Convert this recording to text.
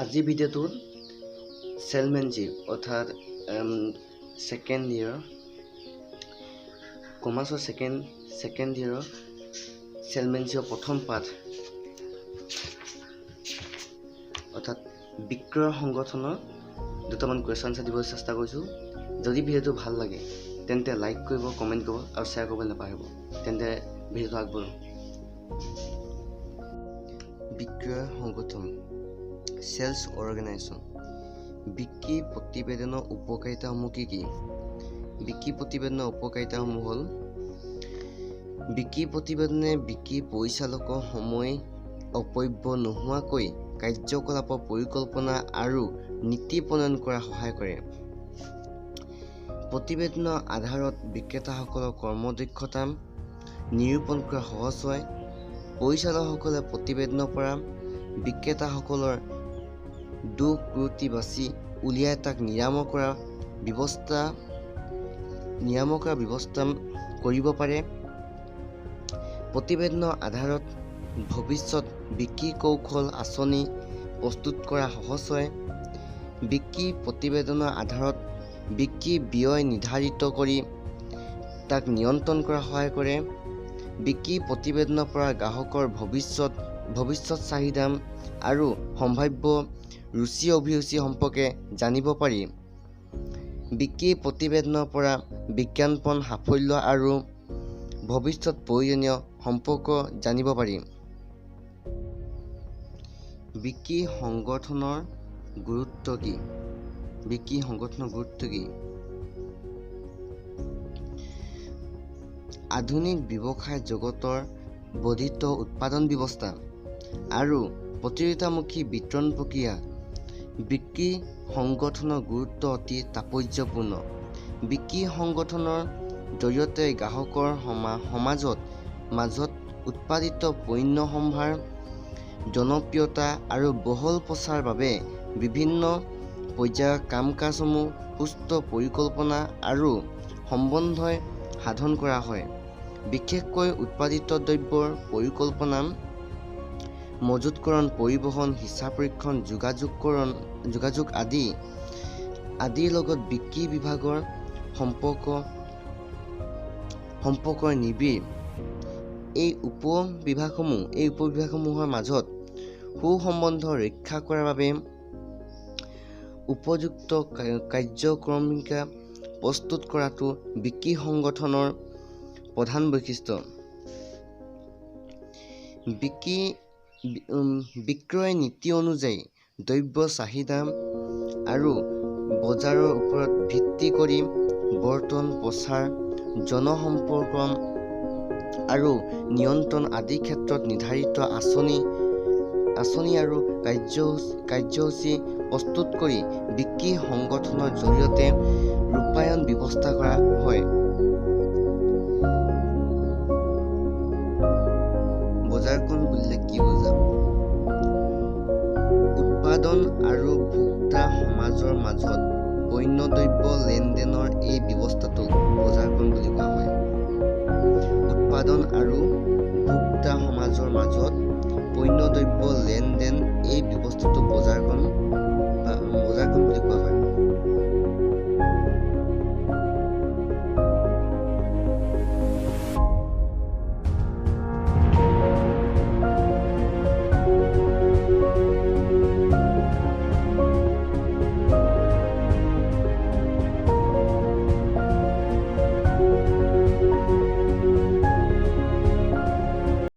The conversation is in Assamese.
আজিৰ ভিডিঅ'টোত চেলমেনশ্বিপ অৰ্থাৎ ছেকেণ্ড ইয়েৰ কমাৰ্চৰ ছেকেণ্ড ইয়েৰৰ চেলমেনশ্বিপৰ প্ৰথম পাঠ অৰ্থাৎ বিক্ৰয় সংগঠনৰ দুটামান কুৱেশ্যন আনচাৰ দিবলৈ চেষ্টা কৰিছোঁ। যদি ভিডিঅ'টো ভাল লাগে তেন্তে লাইক কৰিব, কমেণ্ট কৰিব আৰু শ্বেয়াৰ কৰিবলৈ নাপাহৰিব। তেন্তে ভিডিঅ'টো আগবঢ়ো। বিক্ৰয় সংগঠন, চেলছ অৰ্গেনাইজেশ্যন। বিক্ৰী প্ৰতিবেদনৰ উপকাৰিতাসমূহ কি কি? বিক্ৰী প্ৰতিবেদনৰ উপকাৰিতাসমূহ হ'ল, বিক্ৰী প্ৰতিবেদনে বিক্ৰী পৰিচালকৰ সময় অপব্যয় নোহোৱাকৈ কাৰ্যকলাপৰ পৰিকল্পনা আৰু নীতি প্ৰণয়ন কৰাত সহায় কৰে। প্ৰতিবেদনৰ আধাৰত বিক্ৰেতাসকলৰ কৰ্মদক্ষতা নিৰূপণ কৰা সহজ হয়। পৰিচালকসকলে প্ৰতিবেদনৰ পৰা বিক্ৰেতাসকলৰ দোষ ত্ৰুটি বাছি উলিয়াই তাক নিৰাময় কৰা ব্যৱস্থা কৰিব পাৰে। প্ৰতিবেদনৰ আধাৰত ভৱিষ্যত বিক্ৰী কৌশল আঁচনি প্ৰস্তুত কৰা সহজ হয়। বিক্ৰী প্ৰতিবেদনৰ আধাৰত বিক্ৰী ব্যয় নিৰ্ধাৰিত কৰি তাক নিয়ন্ত্ৰণ কৰাত সহায় কৰে। বিক্ৰী প্ৰতিবেদনৰ পৰা গ্ৰাহকৰ ভৱিষ্যত চাহিদা আৰু সম্ভাৱ্য ৰুচি অভিৰুচি সম্পৰ্কে জানিব পাৰি। বিক্ৰী প্ৰতিবেদনৰ পৰা বিজ্ঞাপন সাফল্য আৰু ভৱিষ্যত প্ৰয়োজনীয় সম্পৰ্ক জানিব পাৰি। বিক্ৰী সংগঠনৰ গুৰুত্ব কি? বিক্ৰী সংগঠনৰ গুৰুত্ব কি? আধুনিক ব্যৱসায় জগতৰ বৰ্ধিত উৎপাদন ব্যৱস্থা আৰু প্ৰতিযোগিতামুখী বিতৰণ প্ৰক্ৰিয়া বিক্ৰী সংগঠনৰ গুৰুত্ব অতি তাৎপৰ্যপূৰ্ণ। বিক্ৰী সংগঠনৰ জৰিয়তে গ্ৰাহকৰ সমাজত মাজত উৎপাদিত পণ্য সম্ভাৰ জনপ্ৰিয়তা আৰু বহল প্ৰচাৰৰ বাবে বিভিন্ন পৰ্যায়ৰ কাম কাজসমূহ সুস্থ পৰিকল্পনা আৰু সম্বন্ধই সাধন কৰা হয়। বিশেষকৈ উৎপাদিত দ্ৰব্যৰ পৰিকল্পনা, মজুতকৰণ, পৰিবহণ, হিচাপৰক্ষণ, যোগাযোগ আদিৰ লগত বিক্ৰী বিভাগৰ সম্পৰ্ক নিবিড়। এই উপবিভাগসমূহৰ মাজত সুসম্বন্ধ ৰক্ষা কৰাৰ বাবে উপযুক্ত কাৰ্যক্ৰমণিকা প্ৰস্তুত কৰাটো বিক্ৰী সংগঠনৰ প্ৰধান বৈশিষ্ট্য। বিক্ৰয় নীতি অনুযায়ী দ্ৰব্য চাহিদা আৰু বজাৰৰ ওপৰত ভিত্তি কৰি বৰ্তন, প্ৰচাৰ, জনসম্পৰ্ক আৰু নিয়ন্ত্ৰণ আদি ক্ষেত্ৰত নিৰ্ধাৰিত আঁচনি আৰু কাৰ্যসূচী প্ৰস্তুত কৰি বিক্ৰী সংগঠনৰ জৰিয়তে ৰূপায়ণ ব্যৱস্থা কৰা হয়। বজাৰখন বুলিলে কি বুজা? উৎপাদন আৰু ভোক্তা সমাজৰ মাজত পণ্যদ্ৰব্য লেনদেনৰ এই ব্যৱস্থাটোক বজাৰখন বুলি কোৱা হয়। উৎপাদন আৰু ভোক্তা সমাজৰ মাজত পণ্যদ্ৰব্য লেনদেন এই ব্যৱস্থাটোক বজাৰখন